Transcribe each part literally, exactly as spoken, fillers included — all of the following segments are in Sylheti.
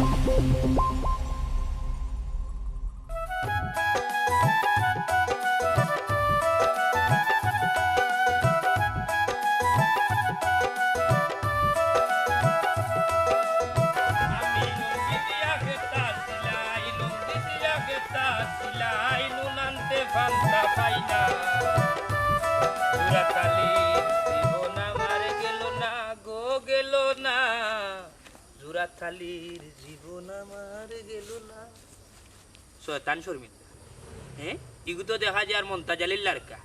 আমি লুঙ্গি দিয়া গেতা সিলাই, লুঙ্গি দিয়া গেতা সিলাই, নুন আনতে পান্তা পাই না। জুড়াতালির জীবন আমার গেল না গো, গেল না। জুড়াতালির জীবন আমার গেল না। শয়তান শর্মিন্দা। হ্যাঁ? ইগু তো দেখা যায় আর মন্তাজ আলীর লাড়কা।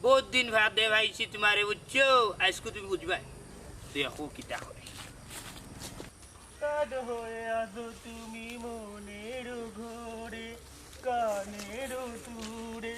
বহুত দিন বাদে পাইছি তুমারে, বুঝছো? আইজকু তুমি বুঝবায়। দেখো কিতা করে। কাদ হয়ে আছো তুমি মনের ঘরে, কানের দূরে।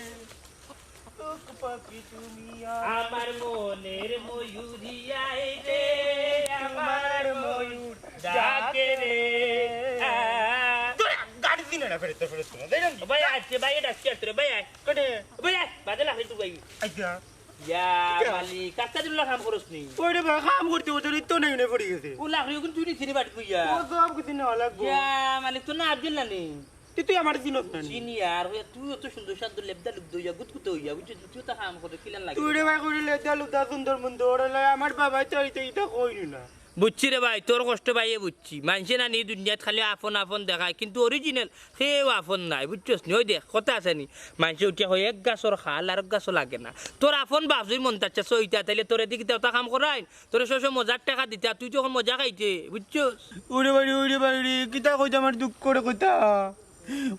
টুক পাখি তুমি আমার মনের ময়ূরী আয় রে, আমার ময়ূর ডাকে রে। আ। তোরা গাড়ি দিনে না ফেরত, ফেরত না, তাই না? ভাই, আজকে ভাই, এটা আজকে আসতে রে, ভাই, আয়। কেনে? ভাই, আয়, বাদে লাফে তুই ভাই। আচ্ছা। ইয়া, কিতা? মালিক, কাস্তা দিন কাম করস নি? ওই রে ভাই, কাম করতে করতে তো নেই, নেই পড়ে গেছে। ও লাখ রে, এখন তুই নিছিলি বাড়ি কইয়া। ও সব কিছু নেওয়া লাগবো। ইয়া, মালিক, তোর না আফজল না নি? তুই, তুই আমার চিনস না নি? চিনি আর, ওই তুই অত সুন্দর সাধ্য লেবদা লুবদা হইয়া, গুতগুতা হইয়া, বুঝছস? তুই তো কাম করে, কিলান লাগে? তুই রে ভাই, করে লেবদা লুবদা সুন্দর মন্দ, ওরে লয় আমার বাবায় তো ইতা, ইতা কইনি না। বুঝছি রে ভাই, তোর কষ্ট ভাইয়ে বুঝছি। মানষে না নি দুনিয়াত খালি আফন আফন দেখায়, কিন্তু original কেউ আফন নায়, বুঝছস নি? ওই দেখ, কথা আছে নি, মানষে উঠিয়া কয়, "এক গাছর খাল আর এক গাছও লাগে না।" তোর আফন বাপ যদি মন্তাজ চাচা অইতা, তাইলে তোর এদিকে দেওতা কাম করাইন, তোরে শো শো মজার টেকা দিতা, তুই তো এখন মজা খাইতে, বুঝছস? ওরে বাড়ি, ওরে বাড়ি রে, কিতা কইতা আমার দুঃখ করে কইতা।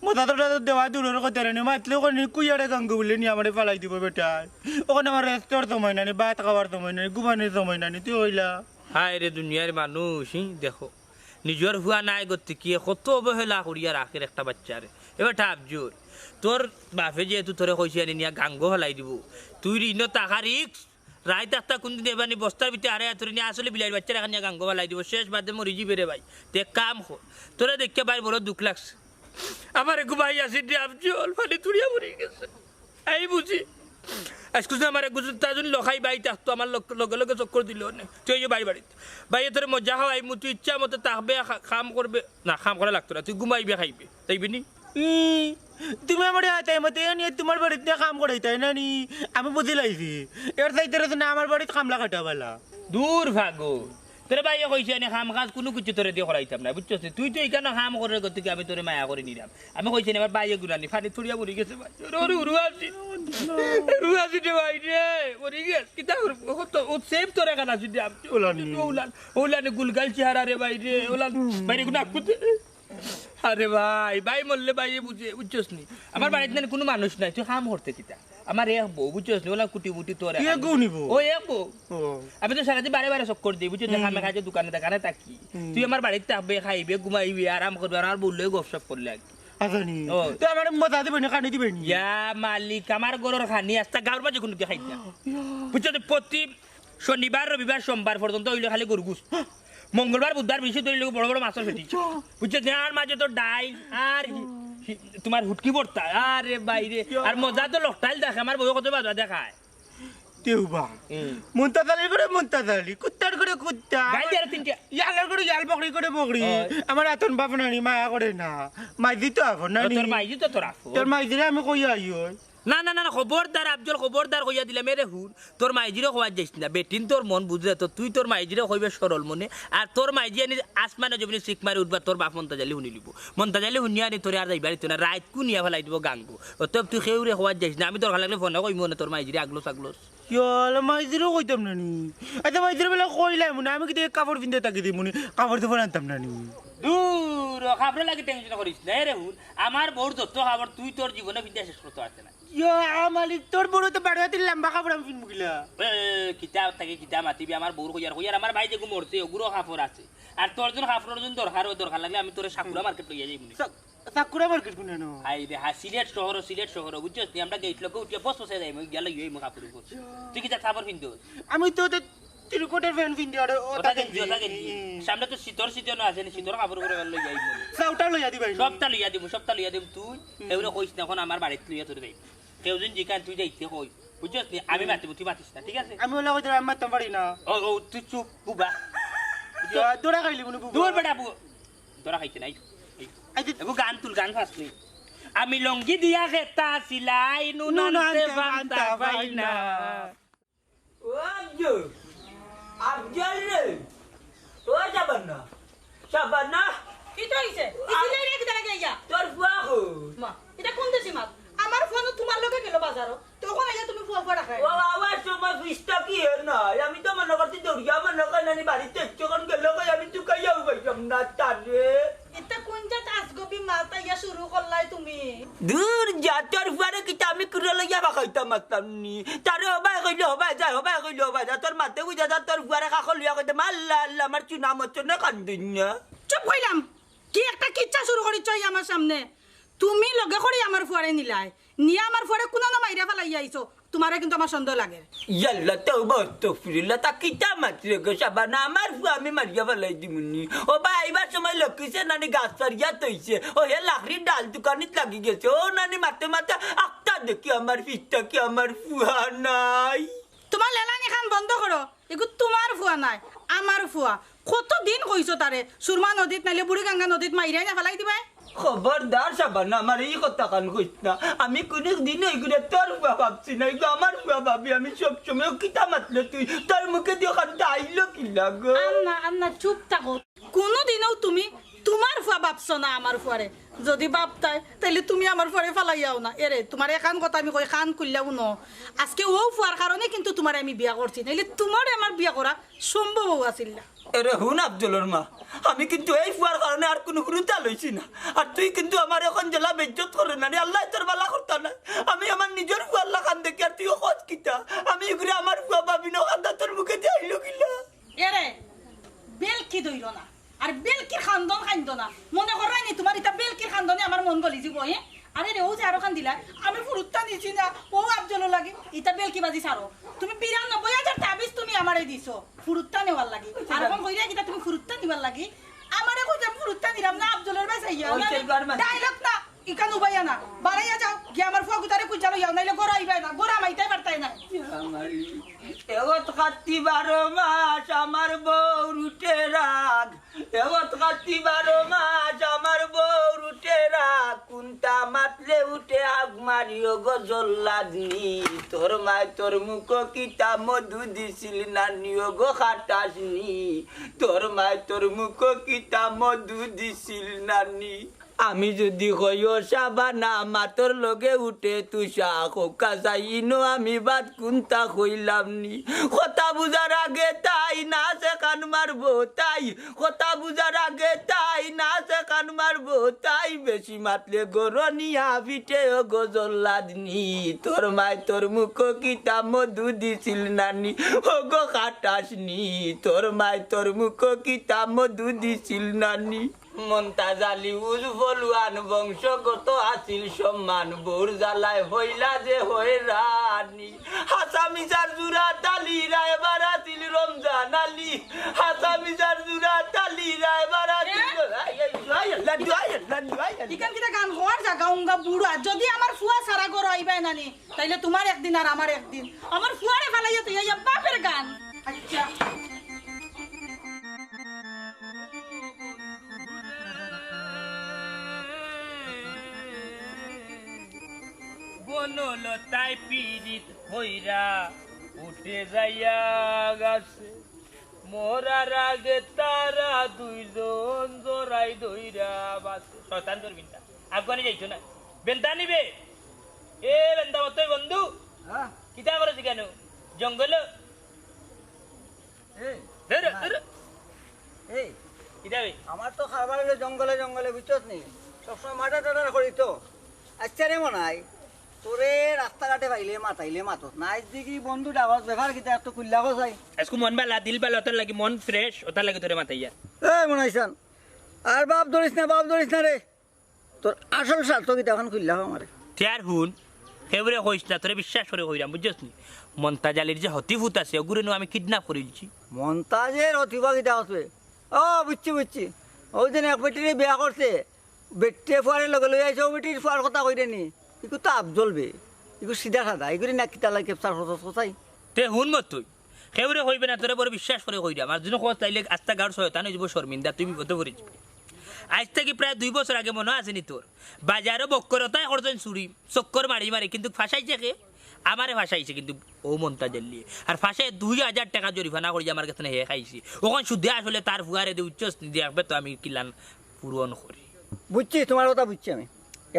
মজা তো দেওয়া দূরের কথা রে, মাতলে ওখানে কুইয়ারে গাঙ্গু বলে নিয়ে আমারে ফালাই দিব বেটায়। ওখানে আমার রেস্টর সময় নানি, ভাত খাওয়ার সময় নানি, ঘুমানোর সময় নানি, তুই কইলা। হায় রে দুনিয়ার মানুষ, হি, দেখো, নিজর ফুয়া নাই গতিকে কত অবহেলা করিয়া রাখের একটা বাচ্চারে। এবার ঠাপ জোর, তোর বাপে যেহেতু তোরে কইছে আনি নিয়া গাঙ্গো ফালাই দিব, তুই ঋণ টাকা রিক্স, রাইত আটটা কোন দিন এবানি বস্তার ভিতরে আরে আতুরি নিয়ে আসলে বিলাইর বাচ্চারে এখান নিয়া গাঙ্গো ফালাই দিব, শেষ বাদে মরি যিবে রে ভাই। তে কাম কর, তোরে দেখে ভাই বড় দুঃখ লাগছে। আমার এগু ভাই আছে রে আফজল, পানি তুড়িয়া মরি গেছে। এই বুঝি। আজকে যদি আমার এগু তার জন্য লখাই ভাই থাকতো, আমার লগ-, লগে লগে চক্কর দিল নে। তুই এই যে ভাই বাড়িত। ভাই তোরে মজা খাওয়াইমু, তুই ইচ্ছা মতো থাকবে, খা-, কাম করবে। না, কাম করা লাগতো না, তুই ঘুমাইবে খাইবে। তাইবে নি? ই, তুমি আমারে আতাই মতে এনে তোমার বাড়িত নিয়া কাম করাইতায় না নি? আমি বুঝি লাইছি। এর চাইতে রে না আমার বাড়িত কামলা খাটা বালা। দূর ফাগল। তোরে ভাইয়ে কইছে এনে কাম কাজ কুনু কিছু তোরে দিয়া করাইতাম না, বুঝছস নি? তুই তো ইখানো কাম করার গতিকে আমি তোরে মায়া করি নিলাম। আমি কইছি নি আমার ভাইয়ে গুনানি, পানি তুড়িয়া মরি গেছে ভাই। ওরে, ওরে, উরু আছি। উরু আছি রে ভাই রে, মরি গেছে। কিতা করবো? ও তো, ও সেম তোরে কানা আছে রে, আমি ওলানি। ওলান, ওলানি গুলগাল চেহারা রে ভাই রে, ওলান। ভাই রে, গুনা কুতে। আরে ভাই, ভাই মরলে ভাইয়ে বুঝে, বুঝছস নি? আমার বাড়িত নানি কুনু মানুষ নাই, তুই কাম করতে কিতা? আমার এক বউ, বুঝছস নি? ওলা কুটি মুটি তোর এক এগু নিব। ও এক বউ। ও। আমি তো সারাদিন বারে বারে চক্কর দিই, বুঝছস নি? হুম। কামে কাজে দোকানে দোকানে থাকি। হুম। তুই আমার বাড়িত থাকবে, খাইবে, ঘুমাইবে, আরাম করবে, আর আমার বউর লগে গপসপ করলে আর কি। আচ্ছা নি। ও। তো আমার মজা দিবে না, কানি দিবে নি? ইয়া মালিক, আমার ঘরর খানি আস্তা গাঁওর মাঝে কুনু খাইত না। ইয়া। বুঝছস নি? প্রতি শনিবার, রবিবার, সোমবার পর্যন্ত অইলে খালি গরু গোস্ত। মঙ্গলবার, বুধবার, বৃহস্পতিবার অইলে বড় বড় মাছর পেটি। আচ্ছা। বুঝছস নি? আর মাঝে তো ডাইল, আর হি-, হি-, তোমার হুটকি ভর্তা। আরে ভাই রে, আর মজা তো লোকটাইল দেখে, আমার বউ কত বাজা দেখায়। তেউবা। হুম। মুনতাজ আলীর ঘরে মুনতাজ আলী, কুত্তার ঘরে কুত্তা। গাইল দে আরো তিনটা। ইয়ালার ঘরে ইয়াল, বকরি ঘরে বকরি। হয়। আমার আতন বাপ নানি মায়া করে না। মাইজি তো আফন নানি। তোর মাইজি তো তোর আফন। তোর মাইজিরে আমি কই আই ওই। না, না, না, না, খবরদার আফজল, খবরদার কইয়া দিলাম, এরে হুন, তোর মাইজিরে কওয়াত যাইস না, বেটিন তোর মন বুঝরে তো, তুই তোর মাইজিরে কইবে সরল মনে, আর তোর মাইজি আনি আসমানে জমিনে চিক মারি উঠবা, তোর বাপ মন্তাজ আলী হুনি লিবো। মন্তাজ আলী হুনিয়া আনি তোরে আর যাইবার দিতো না, রাইত কুনিয়া ফালাই দিবো গাঙ্গো। অতএব তুই কেউরে কওয়াত যাইস না, আমি দরকার লাগলে ফোনে কইমু না তোর মাইজিরে আগলো ছাগলো। ইয়ালা মাইজিরেও কইতাম না নি। আচ্ছা মাইজিরে বেলা কইলাই মনে, আমি কিতা কাপড় পিন্দে থাকি দিমু নি, কাপড় চোপড় আনতাম না নি। দূর, ও কাপড়র লাগি টেনশন করিস না, এরে হুন, আমার বউর যত কাপড় তুই তোর জীবনে পিন্দে শেষ করতে পারতে না। ইয়া, মালিক, তোর বউর তো বারো হাতির লম্বা কাপড় আমি পিনমু কিলা? এ, কিতা থাকি কিতা মাতিবি, আমার বউর কইয়ার, কইয়ার আমার ভাই যেগু মরছে, ওগুরও কাপড় আছে। আর তোর জন কাপড়র জন দরকার, ওই দরকার লাগলে আমি তোরে সাকুরা মার্কেট লইয়া যাইমু নি। সা-, সাকুরা মার্কেট কোন নো? আই রে, হ্যাঁ, সিলেট শহর, সিলেট শহর, বুঝছস নি? আমরা গেট লগে উঠিয়া বস বসে যাইমু, গেলে ইয়ে ইমু কাপড় উপর। তুই কিতা কাপড় পিনতে? আমি তো ওদের তিন কোটের প্যান্ট পিনতে আর ওটা ওটা গেঞ্জি, গেঞ্জি। ওটা গেঞ্জি। হুম। সামনে তো শীতর সিজন আছে নি, শীতর কাপড় উপরে লইয়া যাইমু। সবটা লইয়া দিবাই। সবটা লইয়া দিমু, সবটা লইয়া দিমু তুই। হুম। এগুলো কইস না, এখন আমার বাড়িত লইয়া তোরে যাই। কেউ যদি জিকান তুই যাইতে কই, বুঝছস নি? আমি মাতিমু, তুই মাতিস না, ঠিক আছে? আমি ওলা কইতে আমি মাততাম পারি না। ও, ও, তুই চুপ, বুবা। যা, দৌড়া খাইলি মনে বুবা। দূর বেটা, বু-, তোরা খাইতে নাই। এই, এই, এগো গান তুল, গান ফাস নি। আমি লুঙ্গি দিয়া খেতা সিলাই, নুন নুন আনতে আনতে পান্তা পান্তা পাই পাই না। না। ও আফজল, আফজল রে, ও শাবানা, শাবানা। কিতা অইছে? ইসিলাই রে কিতা লাগে ইয়া? তোর ফুয়া কই? মা, ইটা কুন দেশি মাত? আমার ফুয়া তো তুমার লগে গেল বাজারো। তখন আইয়া তুমি ফুয়া ফুয়া ডাকায়। ও, আওয়ার সময় ফিস্টা কি এর নাই? আমি তো মনো করছি দৌড়িয়া মনো কর নানি বাড়িত ইচ্ছুকন গেল কই, আমি তুকাইয়াও পাইতাম না তারে। ইতা কুন জাত আজগবি মাত আইয়া শুরু করলায় তুমি? দূর যা, তোর ফুয়ারে কিতা আমি কুড়ো লইয়া বাখাইতাম মাততাম নি? তারে হবায় কইলে হবায় যায়, হবায় কইলে হবায় যায়। তোর মাতে বুঝা যা, তোর ফুয়ারে কাকো লইয়া কইতাম, "আল্লাহ, আল্লাহ, আমার চুনা মচনে কান্দইন না।" চুপ কইলাম। কি একটা কিচ্ছা শুরু করিছ ই আমার সামনে। তুমি লগে করি আমার ফুয়ারে নিলায়, নিয়া আমার ফুয়ারে কুনানো মাইরা ফালাইয়া আইছো, তুমারে কিন্তু আমার সন্দেহ লাগে। ইয়াল্লা, তওবা আস্তাগফিরুল্লাহ, তা কিতা মাতরে গো শাবানা, আমার ফুয়া আমি মারিয়া ফালাই দিমুনি। ও বা, আইবার সময় লক্ষ্মীছে নানি গাছ ফারিয়া থইছে, ও হে লাকড়ির ডাল দোকানিত লাগি গেছে, ও নানি মাতে মাতে আক্তা দেখি আমার ফিস্টা কি আমার ফুয়া নাই। তুমার লেলানি খান বন্ধ করো। ইগু তুমার ফুয়া নায়, আমার ফুয়া। কতদিন কইছো তারে, সুরমা নদীত নাইলে বুড়িগঙ্গা নদীত মাইরাই না ফালাই দিবায়। খবরদার শাবানা, আমারে ই কথাখান কইছ না। আমি কুনুদিনও ইগুরে তোর ফুয়া ভাবছি না, ইগু আমার ফুয়া ভাবি। আমি সব সময় কিতা মাতলে তুই, তোর মুখেদি অখানতা আইলো কিলা গো? আম্মা, আম্মা, চুপ থাকো। কুনুদিনও তুমি তুমার ফুয়া ভাবছো না আমার ফুয়ারে। যুদি ভাবতায়, তাইলে তুমি আমার ফুয়ারে ফালাইয়াও না। এরে, তুমারে এখান কথা আমি কই, কান খুলিয়া হুনো। আজকে অউ ফুয়ার কারণে কিন্তু তুমারে আমি বিয়া করছি, নাইলে তুমারে আমার বিয়া করা সম্ভবও আছিল না। এরে হুন আফজলর মা, আমি কিন্তু এই ফুয়ার কারণে আর কুনু হুরুতা লইছি না। আর তুই কিন্তু আমার অখন যেলা বেইজ্জত কররে নানি, আল্লায় তোর বালা করতা নায়। আমি আমার নিজর ফুয়ার লাখান দেখি, আর তুই অখন কিতা? আমি ইগুরে আমার ফুয়া ভাবি না, অখানতা তোর মুখেদি আইলো কিলা? এরে, বেলকি ধইরো না। আর বেলকির কান্দন কাইন্দো না। মনে কররায় নি তুমার ইতা বেলকির কান্দনে আমার মন গলি যিবো, হে? আরে রে, অউ যে আরোখান দিলা, আমি ফুরুত্তা নিছি না, অউ আফজলর লাগি, ইতা বেলকি বাজি ছাড়ো। তুমি বিরানব্বই হাজার তাবিজ তুমি আমারে দিছো, ফুরুত্তা নেওয়ার লাগি। আর অখন কইরায় কিতা তুমি ফুরুত্তা নিবার লাগি? আমারে কইছে আমি ফুরুত্তা নিরাম না, আফজলর বায় চাইয়া। ওই না, সে ঘর মাঝে। ডায়লগ না। ইখান উবাইয়া না, বাড়াইয়া যাও, গিয়া আমার ফুয়া গুতারে খুঁজিয়া লইয়াও, নাইলে ঘরো আইবায় না, ঘরো হামাইতায় পারতায় না। এগত কাতি বারো মাস আমার বউর উঠে রাগ, এগত কাতি বারো মাস আমার বউর উঠে রাগ, কুনতা মাতলে উঠে আগ মারিও গো জল্লাদনি, তোর মায় তোর মুখো কিতা মধু দিছিল নানি ও গো খাটাসনি, তোর মায় তোর মুখো কিতা মধু দিছিল নানি। আমি যুদি কই, "ও শাবানা, মা তোর লগে উঠে তুষা, খোকা যাই ইনো আমি বাদ কুনতা কইলাম নি।" কথা বুঝার আগে তাই না সেখান মারবো তাই, কথা বুঝার আগে তাই না সেখান মারবো তাই, বেশি মাতলে গরনিয়া পিঠে ও গজল লাদনি। তোর মায় তোর মুখো কিতা মধু দিছিল নানি, ও গো খাটাসনি। তোর মায় তোর মুখো কিতা মধু দিছিল নানি। মন্তাজ আলী উজ ফলুয়ান বংশগত আছিল সম্মান, বউর জ্বালায় হইলা যে হয়রানি। হাছা মিছার জুড়া তালি রায়বার আছিল রমজান আলী, হাছা মিছার জুড়া তালি রায়বার আছিল। আই, আই, আই, আল্লাহ, আই, আল্লাহ, আই, আল্লাহ। ইখান কিতা গান কওয়ার জাগা উঙ্গা বুড়া? যুদি আমার ফুয়া ছাড়া ঘরো আইবায় নানি, তাইলে তুমার একদিন আর আমার একদিন। আমার ফুয়ারে ফালাইয়া তুই আইয়া বাপের গান। আচ্ছা। বনলতায় পিরিত হইরা উঠে যাইয়া গাছে, মরার আগে তারা দুইজন জড়াই ধইরা বাছে। শয়তান তোর বিন্দা। আফগানি যাইতো না। বেন্দা নিবে। এ বেন্দা মতই বন্ধু। হ্যাঁ? কিতা করো সেখানে? জঙ্গল? এই, ধরো, না। ধরো। এই, কিতা বে? আমার তো কারবার অইলো জঙ্গলে জঙ্গলে, বুঝছস নি? সবসময় মার্ডার টার্ডার করি তো। আচ্ছা রে মনাই, তোরে রাস্তাঘাটে পাইলে মাতাইলে মাতস না। আইজ দেখি বন্ধু ডাকস, ব্যাপার কিতা একটু খুলিয়া কও চাই। আইজকু মন বালা, দিল বালা, অতার লাগি মন fresh, অতার লাগি তোরে মাতাইয়ার। এই মনাইছান, আর বাপ ধরিস না, বাপ ধরিস না রে। তোর আসল স্বার্থ কিতা অখন খুলিয়া ক আমারে। তে আর হুন, কেউরে কইস না, তোরে বিশ্বাস করি কইরাম, বুঝছস নি? মন্তাজ আলীর যে হতিপুত আছে, অগুরে নু আমি kidnap করিলিছি। মন্তাজর হতিপুত কিতা আছে? ও, বুঝছি, বুঝছি। অউ যে এক বেটিরে বিয়া করছে, বেটিয়ে ফুয়ারে লগে লই আইছে, অউ বেটির ফুয়ার কথা কইরে নি? ইগু তো আফজল বে। ইগু সিধা সাদা, ইগুরে না কিতা লাগি capture করছস কও চাই? তে হুন মত তুই। কেউরে কইবে না, তোরে বড় বিশ্বাস করি কইরাম। আর যুদি কস তাইলে আস্তা গাউর শয়তান অইযিবো, শরমিন্দা, তুই বিপদো পড়িযিবি। আইজ থাকি প্রায় দুই বছর আগে মনো আছে নি তোর? বাজারো বক্করতায় করছইন চুরি, চক্কর মারি মারি, কিন্তু ফাঁসাইছে কে? আমারে ফাঁসাইছে কিন্তু অউ মন্তাজ আলীয়ে। আর ফাঁসাইয়া দুই হাজার টেকা জরিমানা করি আমার গেছ থনে হে খাইছে। অখন সুদে আসলে তার ফুয়ারে দে উচ্চ দেখবে তো আমি কিলান পূরণ করি। বুঝছি, তুমার কথা বুঝছি আমি।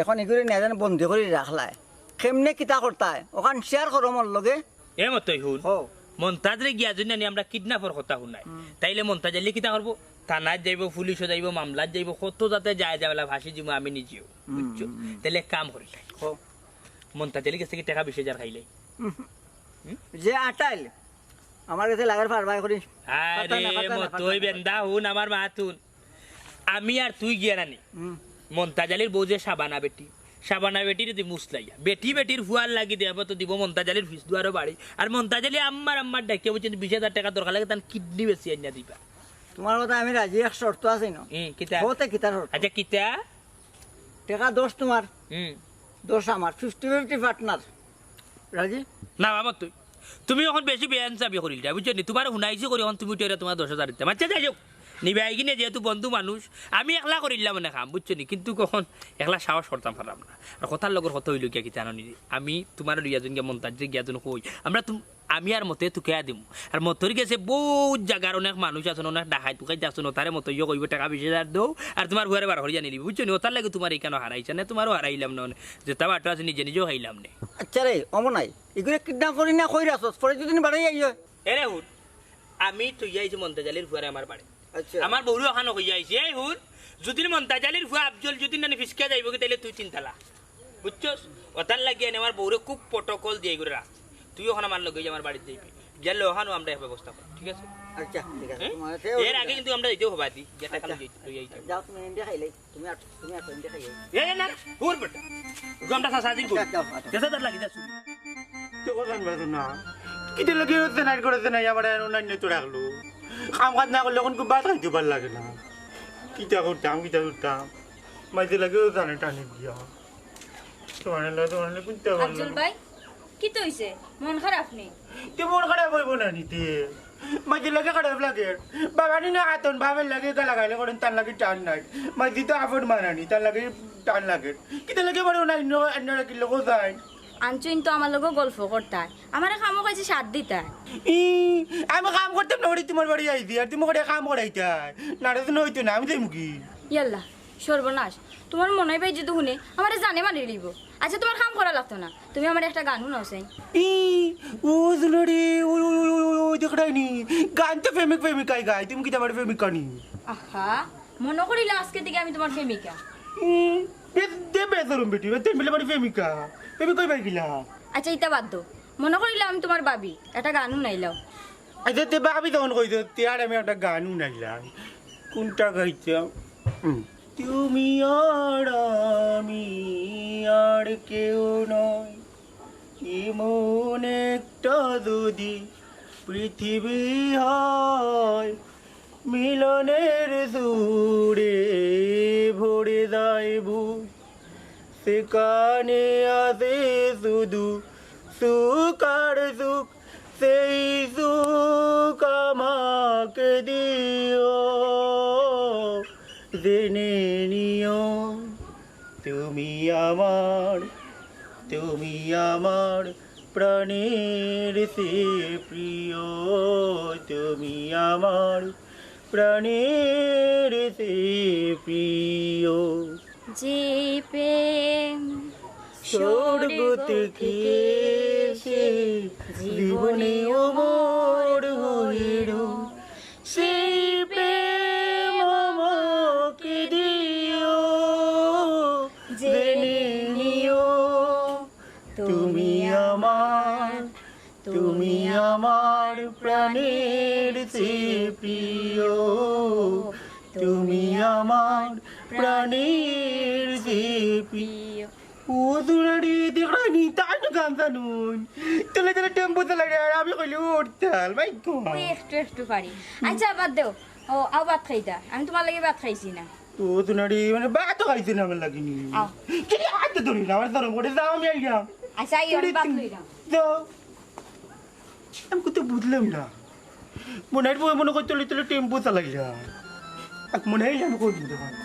অখন ইগুরে নিয়া যেন বন্দি করি রাখলায়। কেমনে কিতা করতায়? অখান share করো মোর লগে। এ মতই হুন। হো। মন্তাজরে গিয়া যদি আনি আমরা kidnapর কথা হুনাই, হুম। তাইলে মন্তাজ আলী কিতা করবো? থানাত যাইবো, পুলিশো যাইবো, মামলাত যাইবো, কত যাতে যায় ঝামেলা, ফাঁসি দিমু আমি নিজেও। হুম, বুঝছো? হুম, হুম। তাইলে এক কাম করি। হো। মন্তাজ আলীর গেছ থাকি টেকা বিশ হাজার খাইলাই। হুম। হুম? যে আটাইল, আমার গেছে লাগের ফারবাই করি। আরে পাতা না, পাতা না, মতই পাতা না। বেন্দা হুন, আমার মাত হুন। আমি আর তুই গিয়া নানি। হুম। মন্তাজ আলীর বউ যে শাবানা বেটি, শাবানা বেটিরে তুই মুসলাইয়া। বেটি বেটির ফুয়ার লাগি দেব তো দিব মন্তাজ আলীর ফিস দুয়ারো বাড়ি। আর মন্তাজ আলী আম্মার আম্মার ডাকিয়া বলছেন বিশ হাজার টেকা দরকার লাগে, তার kidney বেশি আনিয়া দিবা। তুমার কথা আমি রাজি, এক শর্ত আছে না? হুম, কিতা? হতে কিতা শর্ত? আচ্ছা, কিতা? টেকা দশ তুমার, হুম। দশ আমার, fifty fifty partner। রাজি? না বাবা, তুই, তুমি অখন বেশি বেইনসাফি করিল যায়, বুঝছো নি? তুমারে হুনাইছি করি, অখন তুমি উঠে তুমার দশ হাজার দিতাম। আচ্ছা, যাই হোক, নিবাই কিনে যেহেতু বন্ধু মানুষ, আমি একলা করিলাম মানে কাম, বুঝছো নি? কিন্তু কখন একলা সাহস করতাম পারলাম না। আর কথার লগর কথা অইল গিয়া কি জানো নি? আমি তুমারে লইয়া যাইমু গিয়া মন্তাজরে গিয়া যাইমু কই, আমরা তুম-, আমি আর মতইয়ে তুকাইয়া দিমু। আর মতইর গেছে বউত জাগার অনেক মানুষ আছইন, অনেক ডাকাইত টুকাইত আছইন, তারে মতইয়ে কইবো টেকা বিশ হাজার দেও, আর তুমার ফুয়ারে বার করিয়া নিলিবি, বুঝছো নি? অতার লাগি তুমারে ইখানো হারাইছে না, তুমারেও হারাইলাম না, যেতা বাটো আছে নিজে নিজেও খাইলাম নে। আচ্ছা রে, অমনাই, ইগুরে kidnap করি না কই রাখছস, পরে যদি বাড়াই আইও। এরে হুন, আমি থইয়া আইছি মন্তাজ আলীর ফুয়ারে আমার বাড়ি। আচ্ছা। আমার বউরে অখানো কইয়া আইছি, এই হুন, যদি মন্তাজ আলীর ফুয়া আফজল যদি নানি ফিসকা যাইবো কি, তাইলে তুই তিন তালা। বুঝছস? অতার লাগি আনি আমার বউরে খুব protocol দিয়া ইগুরে রাখ। তুই অখন আমার লগে আমার বাড়িত যাইবি। গেলে অখানো আমরা এক ব্যবস্থা করি, ঠিক আছে? আচ্ছা, ঠিক আছে। হ্যাঁ? তুমার এর আগে কিন্তু আমরা যাইতেও হবা দি, যেটা আচ্ছা। কালো যাইতে, তুই যাইতে। যাও, তুমি ইন্ডিয়া খাইলে। তুমি আট, তুমি আট, ইন্ডিয়া খাইলে। এ, এ, না, না, হুর বেটা। গমটা সাসা দিন করি। আচ্ছা, আচ্ছা, আচ্ছা। দেশে তার লাগি যাস। তো কথা শুনবে না। কিতা লাগে হচ্ছে না, করে না, আবার অন্য অন্য তো রাখলো। কাম কাজ না করলে অখন খুব ভাত খাইতে ভালা লাগে না। কিতা করতাম, কিতা করতাম। মাঝে লাগেও জানে টানে দিয়া। তোমার লাগে, তোমার লাগে কোনটা ভালা আফজল লাগে? ভাই, কিতা অইছে? মন খারাপ নি? তে মন খারাপ অইবো না নি তে? মাঝে লাগে খারাপ লাগে। বাবা নি না আতন, বাবার লাগে গালাগালি করেন, তার লাগে টান নাই। মাঝে তো আপন মানানি, তার লাগে টান লাগে। কিতা লাগে বড় না, অন্য, অন্য কি লোক যায়? আনছইন তো আমার লগে গল্প করতায়। আমারে কামো কইছে সাথ দিতায়। ই, আমি কাম করতাম না, ওরে তোমার বাড়ি আইছি, আর তুমি করে কাম করাইতায়। না রে, তো নইতো না, আমি যাইমু কি? ইয়াল্লা, সর্বনাশ। তোমার মনাই ভাই যদি হুনে, আমারে জানে মারি লিবো। আচ্ছা, তোমার কাম করা লাগতো না, তুমি আমারে একটা গান হুনাও চাই। ই, ও জুলুরি, ওই, ওই, ওই, ওই, ওই, ওই, দেখরায় নি? গান তো প্রেমিক প্রেমিকায় গায়, তুমি কিতা আমার প্রেমিকা নি? আহা, মনো করিলা আজকে থাকি আমি তোমার প্রেমিকা। উম, বে-, দে বেজরম বেটি, বে, তুই মিলে বাড়ি প্রেমিকা। প্রেমিক কই পাই গিলা? আচ্ছা, ইতা বাদ দেও। মনো করিলা আমি তোমার ভাবি, একটা গান হুনাইলাও। আচ্ছা, তে ভাবি তখন কইতো, তে আর আমি একটা গান হুনাইলাম। কোনটা গাইতাম? উম। তুমি আর আমি আর কেউ নয়, এমন একটা যদি পৃথিবী হয়, মিলনের সুরে ভরে যায় বুক, সেখানে আছে শুধু সুখ আর সুখ, সেই সুখ আমাকে দিও, জেনে নিও। তুমি আমার, তুমি আমার প্রাণের সে প্রিয়, তুমি আমার প্রাণের সে প্রিয়। যে প্রেম স্বর্গ থেকে এসে জীবনে অমর হইল, সেই প্রেম আমাকে দিও, জেনে নিও। তুমি আমার, তুমি আমার প্রাণের সে প্রিয়, তুমি আমার প্রাণের সে প্রিয়। ও দুলারি, দেখরায় নি, তাই না গান জানুন। তলে তলে টেম্পো চালাইরা, আর আমি কইলে হরতাল, মাই গড। ওই একটু একটু পারি। আচ্ছা, বাদ দেও। ও, আও ভাত খাইতা। আমি তোমার লাগি ভাত খাইছি না। ও দুলারি, মানে ভাতও খাইছি না আমার লাগি নি। আও। কিরে হাত ধরি না, আমার শরম করে যাও, আমি আইলাম। আচ্ছা, আইও, আমি ভাত লইলাম। যাও। আমি কত বুঝলাম না। মনে হয় মনে করে তলে তলে টেম্পো চালাইরা। আর মনে হয় আমি কই দিতে পারি।